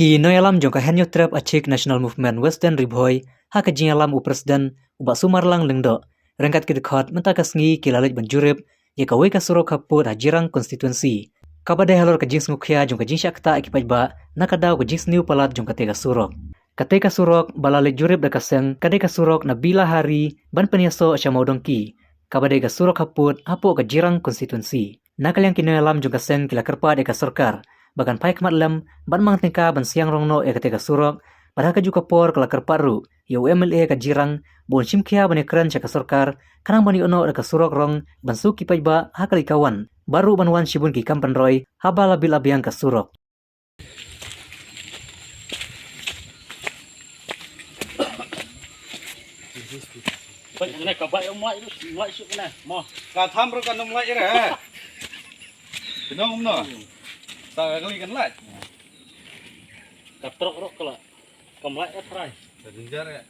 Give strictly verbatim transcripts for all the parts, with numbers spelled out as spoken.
Ki nongïalam jong ka Hynñiewtrep Achik National Movement Western Ri Bhoi, ha ka jingïalam u President u Bah Sumarlang Lyngdoh, ryngkat ki dkhot mynta ka sngi ki la leit ban jurip ïa kawei ka surok ha pud ha Jirang Constituency, kaba dei halor ka jingsngewkhia jong ka jingshah ktah ïa ki paidbah na ka daw ka jingsniew palat jong katei ka surok. Katei ka surok ba la leit jurip da ka seng ka dei ka surok na Bilahari ban pynïasoh sha Mawdongki, kaba dei ka surok ha pud hapoh ka Jirang Constituency. Na ka liang ki nongïalam jong ka seng ki la kyrpad ïa ka sorkar ba kan phai khmat lem ban mang tyngka ban siang rong noh ïa katei ka surok, bad ha kajuh ka por ka la kyrpad ruh ïa u M L A ka Jirang ba un shim khia ban ïakren sha ka sorkar khnang ban ïoh noh da ka surok rong ban suk ki paidbah ha ka leit ka wan, bad ruh ban wan shibun ki kam pynroi haba la build up biang ka surok. Ka tham ruh kan ym lait re. Khnong kumno? Sa ka kali kan lait. Ka trok ruh ka la kam lait e trai. Ka jynjar e.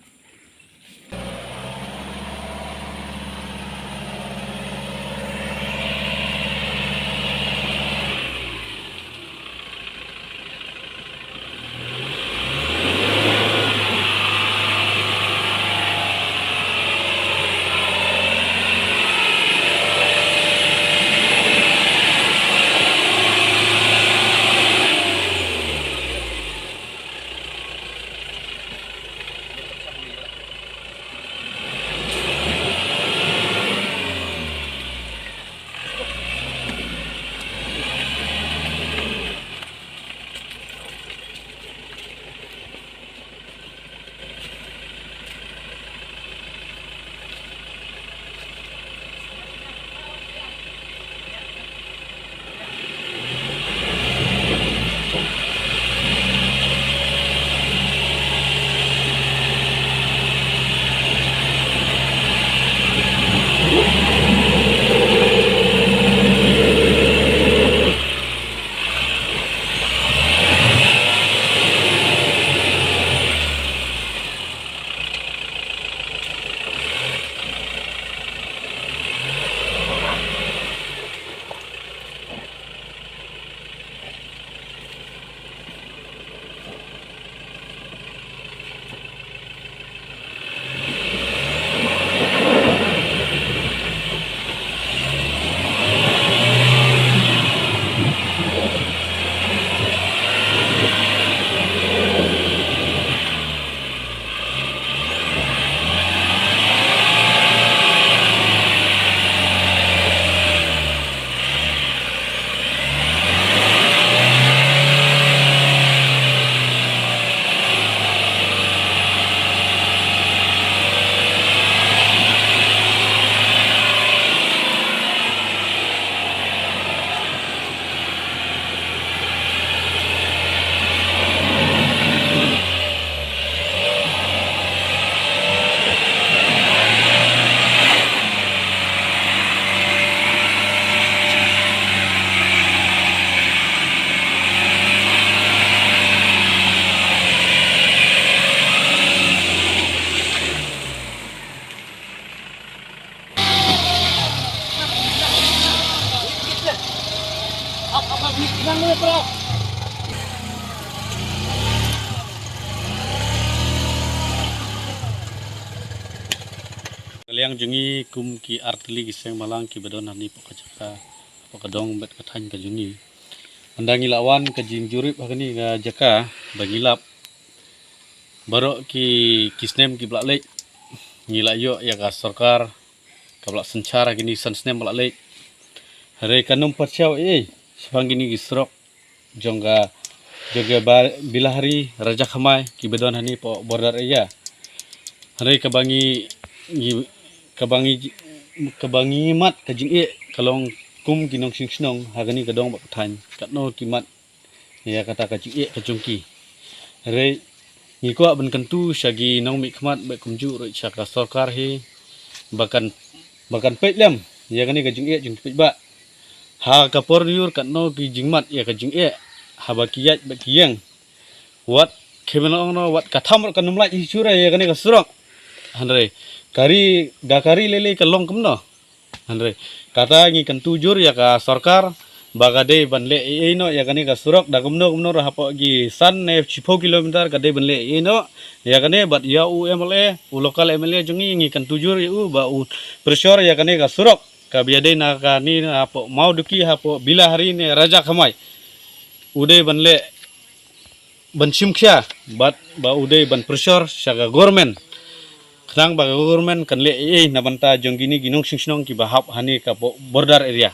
Ka liang jong ngi kum ki artylli ki seng balang kiba don hangne hapoh ka jaka, hapoh ka dong bad ka thaiñ ka jong ngi. Ynda ngi la wan ka jingjurip ha kane ka jaka ba ngi lap baroh ki, ki snem kiba la leit, ngi la ïoh ïa ka sorkar kaba la synshar ha kine san snem ba la leit. Hynrei kan ym pyrshah ei ei shaphang kine ki surok jong ka, jong ka ba, Bilahari, Rajakhamai kiba don hangne hapoh border area. Hynrei kaba ngi, ngi, kaba ngi, kaba ngi mad ka jingeh ka long kum ki nongshong shnong ha kane ka dong bad ka thaiñ, katno ki mad ïa kata ka jingeh ka jong ki. Hynrei ngi kwah ban kyntu sha ki nongmihkhmat bad kumjuh ruh sha ka sorkar hi ba kan, ba kan peit lem ïa kane ka jingeh jong ki paidbah. Ha ka por ngi ïoh katno ki jingmad ïa ka jingeh haba ki ïaid bad ki ïeng. Wat khie ban ong noh, wat ka tham ruh kan ym lait hi shuh re ïa kane ka surok. Hynrei ka ri, da ka ri lei lei ka long kumno. Hynrei kata ngi kyntu jur ïa ka sorkar ba ka dei ban leh ei ei noh ïa kane ka surok, da kumno kumno ruh hapoh ki san ne shiphew kilometer ka dei ban leh ei ei noh ïa kane. Bad ïa u M L A, u local M L A jong ngi, ngi kyntu jur ïa u ba u pressure ïa kane ka surok kaba ïadei na kane, hapoh Mawduki, hapoh Bilahari ne Raja Khamai, u dei ban leh, ban shim khia, bad ba u dei ban pressure sha ka government, khnang ba ka government kan leh ei ei na bynta jong kine ki nongshong shnong kiba hap hangne hapoh border area.